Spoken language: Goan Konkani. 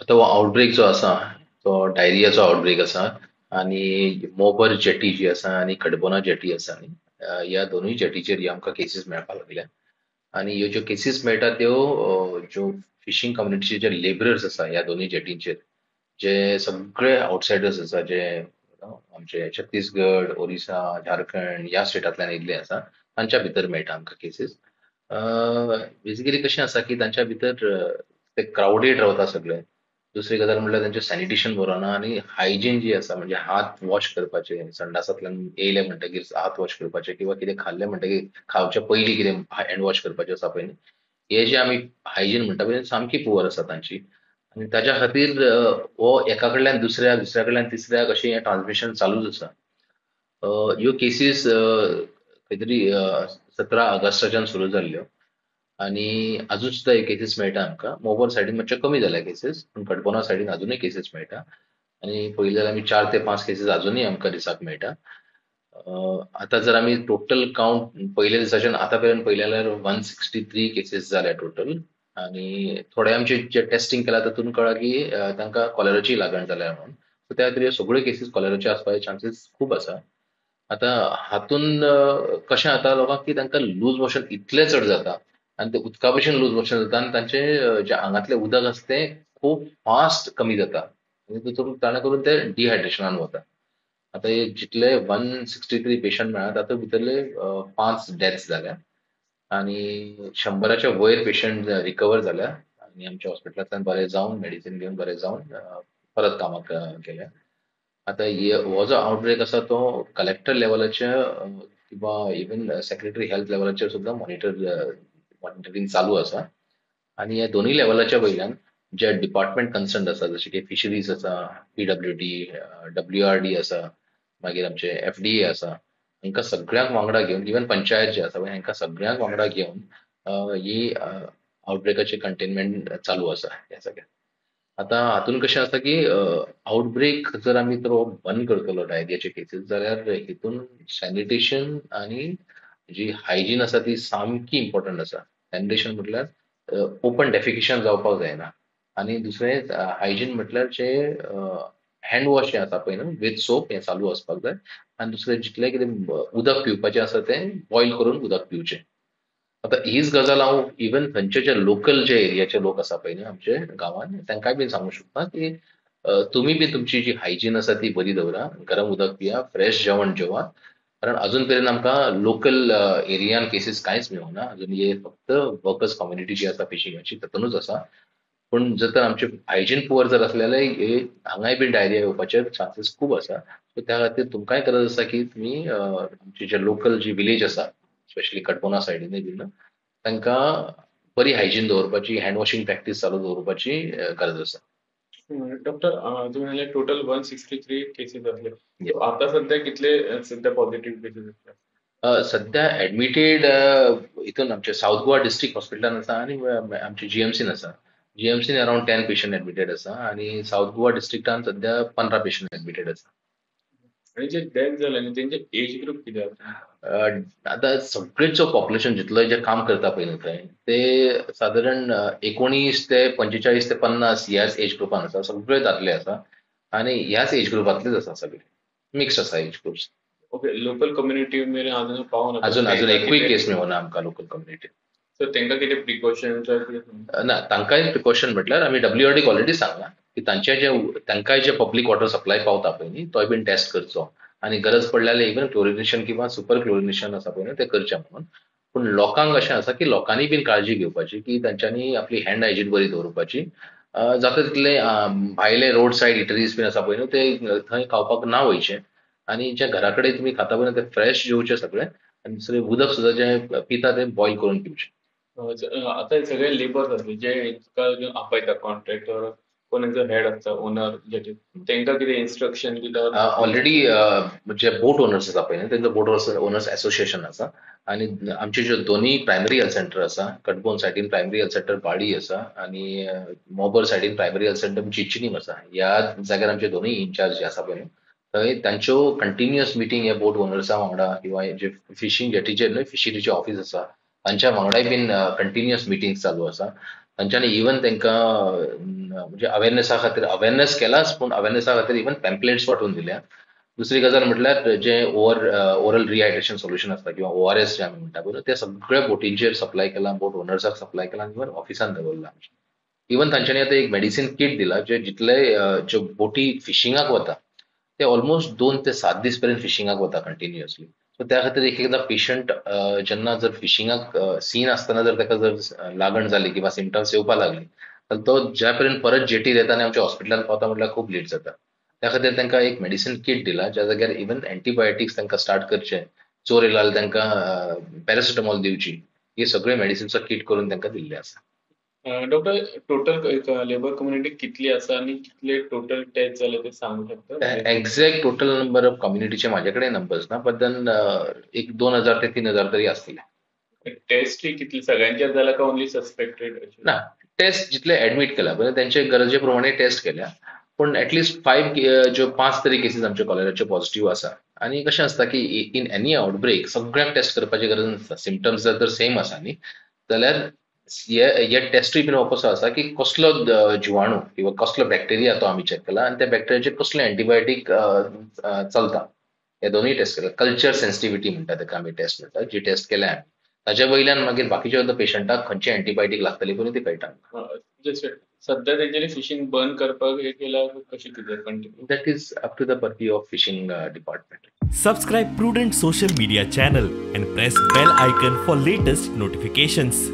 आतां हो आउटब्रेक जो आसा तो डायरियाचो आउटब्रेक आसा आनी मोबर जेटी जी आसा आनी कडबोना जेटी आसा न्ही, ह्या दोनूय जेटीचेर ह्यो आमकां केसीस मेळपाक लागल्या. आनी ह्यो ज्यो केसीस मेळटा त्यो ज्यो फिशींग कम्युनिटीचे जे लेबरर्स आसा ह्या दोनूय जेटींचेर, जे सगळे आवटसायडर्स आसा, जे आमचे छत्तीसगड, ओरिसा, झारखंड ह्या स्टेटांतल्यान येयल्ले आसा, तांच्या भितर मेळटा आमकां केसीस. बेजिकली कशें आसा की तांच्या भितर ते क्रावडेड रावता सगळे. दुसरी गजाल म्हणल्यार तांचें सॅनिटेशन बरो ना आनी हायजीन जी आसा, म्हणजे हात वॉश करपाचे, संडासांतल्यान येयले म्हणटकीर हात वॉश करपाचे किंवा कितें खाल्लें म्हणटकीर खावच्या पयलीं कितें हँड वॉश करपाचें आसा पळय न्ही, हे जे आमी हायजीन म्हणटा पळय सामकी पुवर आसा तांची. आनी ताच्या खातीर हो एका कडल्यान दुसऱ्या, दुसऱ्या कडल्यान तिसऱ्याक अशें हें ट्रान्समिशन चालूच आसा. ह्यो केसीस खंय तरी 17 ऑगस्टाच्यान सुरू जाल्ल्यो आनी अजून सुद्दां हे केसीस मेळटा आमकां. मोबर सायडीन मातशे कमी जाल्या केसीस, पूण कडबोना सायडीन अजुनूय केसीस मेळटा आनी पळयलें जाल्यार आमी 4 ते 5 केसीस अजुनूय आमकां दिसाक मेळटा. आतां जर आमी टोटल कावंट पयल्या दिसाच्यान आतां पर्यंत पळयलें जाल्यार 163 केसीस जाल्या टोटल. आनी थोडे आमचे जे टेस्टिंग केला तातूंत कळ्ळां की तांकां कॉलेराची लागण जाल्या म्हणून. सो त्या खातीर ह्यो सगळ्यो केसीस कॉलेराच्यो आसपाचे चान्सीस खूब आसा. आतां हातून कशें जाता लोकांक की तांकां लूज मोशन इतलें चड जाता आनी ते उदका भशेन लूज मोशन जाता आनी तांचें जे आंगांतलें उदक आसा तें खूब फास्ट कमी जाता आनी तितून ताणें करून ते डिहायड्रेशनान वता. आतां हे जितले 163 पेशंट मेळ्ळा तातूंत भितरले 5 डेथ्स जाल्या आनी 100च्या वयर पेशंट रिकवर जाल्या आनी आमच्या हॉस्पिटलांतल्यान बरे जावन मेडिसीन घेवन बरे जावन परत कामाक गेल्या. आतां हो जो आउटब्रेक आसा तो कलेक्टर लेवलाच्या किंवा इवन सेक्रेटरी हेल्थ लेवलाचेर सुद्दां मॉनिटरींग चालू आसा. आनी ह्या दोनूय लेवलाच्या वयल्यान जे डिपार्टमेंट कन्सर्न आसा, जशें की फिशरीज आसा, PWD, WRD आसा, मागीर आमचे FDA आसा, हांकां सगळ्यांक वांगडा घेवन इवन पंचायत जे आसा हांकां सगळ्यांक वांगडा घेवन ही आउटब्रेकाचे कंटेनमेंट चालू आसा ह्या सगळ्या. आतां हातून कशें आसा की आउटब्रेक जर आमी तर बंद करतलो डायरियाचे केसीस जाल्यार हितून सॅनिटेशन आनी जी हायजीन आसा ती सामकी इम्पॉर्टंट आसा. सॅनिटेशन म्हटल्यार ओपन डेफिकेशन जावपाक जायना आनी दुसरें हायजीन म्हटल्यार जे हँड वॉश जें आसा पळय न्हू विथ सोप हें चालू आसपाक जाय आनी दुसरें जितलें कितें उदक पिवपाचें आसा तें बॉयल करून उदक पिवचें. आतां हीच गजाल हांव इवन थंयचे जे लोकल जे एरियाचे लोक आसा पळय न्हू आमचे गांवान तांकांय बीन सांगूंक शकता की तुमी बी तुमची जी हायजीन आसा ती बरी दवरा, गरम उदक पिया, फ्रेश जेवण जेवात, कारण अजून पर्यंत आमकां लोकल एरियान केसीस कांयच मेळूंक ना. अजून हे फक्त वर्कर्स कम्युनिटी जी आसा फिशिंगाची तातूंतच आसा. पूण जर तर आमचे हायजीन पुवर जर आसले जाल्यार हे हांगाय बी डायरिया येवपाचे चान्सीस खूब आसा. सो त्या खातीर तुमकांय गरज आसा की तुमी आमची जे लोकल जी विलेज आसा स्पेशली कडबोना सायडीनूय बीन तांकां बरी हायजीन दवरपाची, हँड वॉशिंग प्रॅक्टीस चालू दवरपाची गरज आसा. डॉक्टर, तुम्ही म्हणले टोटल 163 केसेस असले, आता सध्या कितले सध्या पॉझिटिव्ह केसेस असले? सध्या ऍडमिटेड इथून आमचे साऊथ गोवा डिस्ट्रिक्ट हॉस्पिटलान आसा आनी आमचे जीएमसीन आसा. जीएमसीन अरावंड 10 पेशंट ऍडमिटेड आसा आनी साऊथ गोवा डिस्ट्रिक्टान सध्या 15 पेशंट ऍडमिटेड आसा. आणि जे डेथ जाले न्ही तेंचे एज ग्रुप कितें आसा? आतां सगळेच पॉप्युलेशन जितले जे काम करता पळय न्हू थंय ते सादारण 19 ते 45 ते 50 ह्याच एज ग्रुपान आसा, सगळे दादले आसा आनी ह्याच एज ग्रुपांतलेच आसा, सगळे मिक्स आसा age groups. Okay, local community मेरेन अजून पावना? अजून अजून एकूय केस मेळना आमकां लोकल कम्युनिटी. सो तांकां कितें प्रिकॉशन? ना, तांकांय प्रिकॉशन म्हटल्यार आमी WRD already सांगलां की तांचे जे तांकांय जे पब्लीक वॉटर सप्लाय पावता पळय न्ही तोय बीन टेस्ट करचो आनी गरज पडल्यार इवन क्लोरिनेशन किंवा सुपर क्लोरिनेशन आसा पळय न्हू तें करचें म्हणून. पूण लोकांक अशें आसा की लोकांनी बीन काळजी घेवपाची की तांच्यांनी आपली हँड हायजीन बरी दवरपाची, जाता तितले भायले रोड सायड इटरीज बीन आसा पळय न्हू ते थंय खावपाक ना वयचें आनी जे घरा कडेन तुमी खाता पळय ते फ्रेश जेवचें सगळें आनी दुसरें उदक सुद्दां जें पिता तें बॉयल करून पिवचें. आतां सगळे लेबर्स आसले जे आपयता कॉन्ट्रॅक्टर कोण हेड आसता ओनर तेंकां कितें इन्स्ट्रक्शन दिता? ऑलरेडी जे बोट ओनर्स आसा पळय न्ही तेंचो बोट ओनर्स एसोसिएशन आसा आनी आमचे ज्यो दोनूय प्रायमरी हेल्थ सेंटर आसा, कडबोन सायडीन प्रायमरी हेल्थ सेंटर बाळी आसा आनी मोबर सायडीन प्रायमरी हेल्थ सेंटर चिंचनीम आसा. ह्या जाग्यार आमचे दोनूय इन्चार्ज जे आसा पळय न्हू थंय तांच्यो कंटिन्युअस मिटींग ह्या बोट ओनर्सा वांगडा किंवा जे फिशींग जेटीचेर न्हय फिशरीचे ऑफीस आसा तांच्या वांगडाय बीन कंटिन्युअस मिटींग चालू आसा. तांच्यांनी इवन तांकां म्हणजे अवेरनेसा खातीर अवेरनेस केलाच, पूण अवेरनेसा खातीर इवन पॅम्पलेट्स वांटून दिल्या. दुसरी गजाल म्हटल्यार जे ओरल रिहायड्रेशन सोल्युशन आसता किंवा ORS जे आमी म्हणटा पळय, ते सगळ्या बोटींचेर सप्लाय केला, बोट ओनर्साक सप्लाय केला आनी इवन ऑफिसान दवरला. इवन तांच्यांनी आतां एक मेडिसीन किट दिला, जे जितले ज्यो बोटी फिशिंगाक वता ते ऑलमोस्ट 2 ते 7 दीस पर्यंत फिशिंगाक वता कंटिन्युअसली. सो त्या खातीर एक एकदां पेशंट जेन्ना जर फिशिंगाक सीन आसतना जर ताका जर लागण जाली किंवा सिमटम्स येवपाक लागली तर तो ज्या पर्यंत परत जेटीर येता आनी आमच्या हॉस्पिटलान पावता म्हटल्यार खूब लेट जाता. त्या खातीर तांकां एक मेडिसीन किट दिला, ज्या जाग्यार इवन एंटीबायोटिक्स तांकां स्टार्ट करचे, जोर येयला जाल्यार तांकां पॅरासिटामॉल दिवची, हे सगळे मेडिसिनचो किट करून तांकां दिल्ले आसा. डॉक्टर, टोटल लेबर कम्युनिटी कितली आसा आनी कितले टोटल टेस्ट जाले ते सांगू शकता? एग्जॅक्ट टोटल नंबर ऑफ कम्युनिटीचे माझ्या कडेन नंबर्स ना, बट then एक 2000 ते 3000 तरी आसतले. टेस्ट कितली सगळ्यांच्याच जाला काय ओनली सस्पेक्टेड? ना, टेस्ट जितले एडमीट केला पळय तेंचे गरजे प्रमाणे टेस्ट केल्या, पूण एटलिस्ट 5 ज्यो 5 तरी केसीस आमच्यो कॉलेराच्यो पॉझिटिव्ह आसा. आनी कशें आसता की इन एनी आउटब्रेक सगळ्यांक टेस्ट करपाची गरज नासता, सिमटम्स जर तर सेम आसा न्ही जाल्यार हे टेस्टूय बीन हो कसो आसा की कसलो जिवाणू किंवा कसलो बॅक्टेरिया तो आमी चॅक केला आनी त्या बॅक्टेरियाचेर कसले एंटीबायोटीक चलता, हे दोनूय टेस्ट केला. कल्चर सेन्सिटिविटी म्हणटा ताका आमी टेस्ट म्हणटा, जी टेस्ट केल्या आमी ताच्या वयल्यान मागीर बाकीच्या पेशंटाक खंयची एंटीबायोटीक लागतली पळय ती कळटा. सध्या तेंच्यांनी फिशींग बंद करपाक हे केला कशें कितें continue? That is up to the purview of fishing department. Subscribe Prudent social media channel and press bell icon for latest notifications.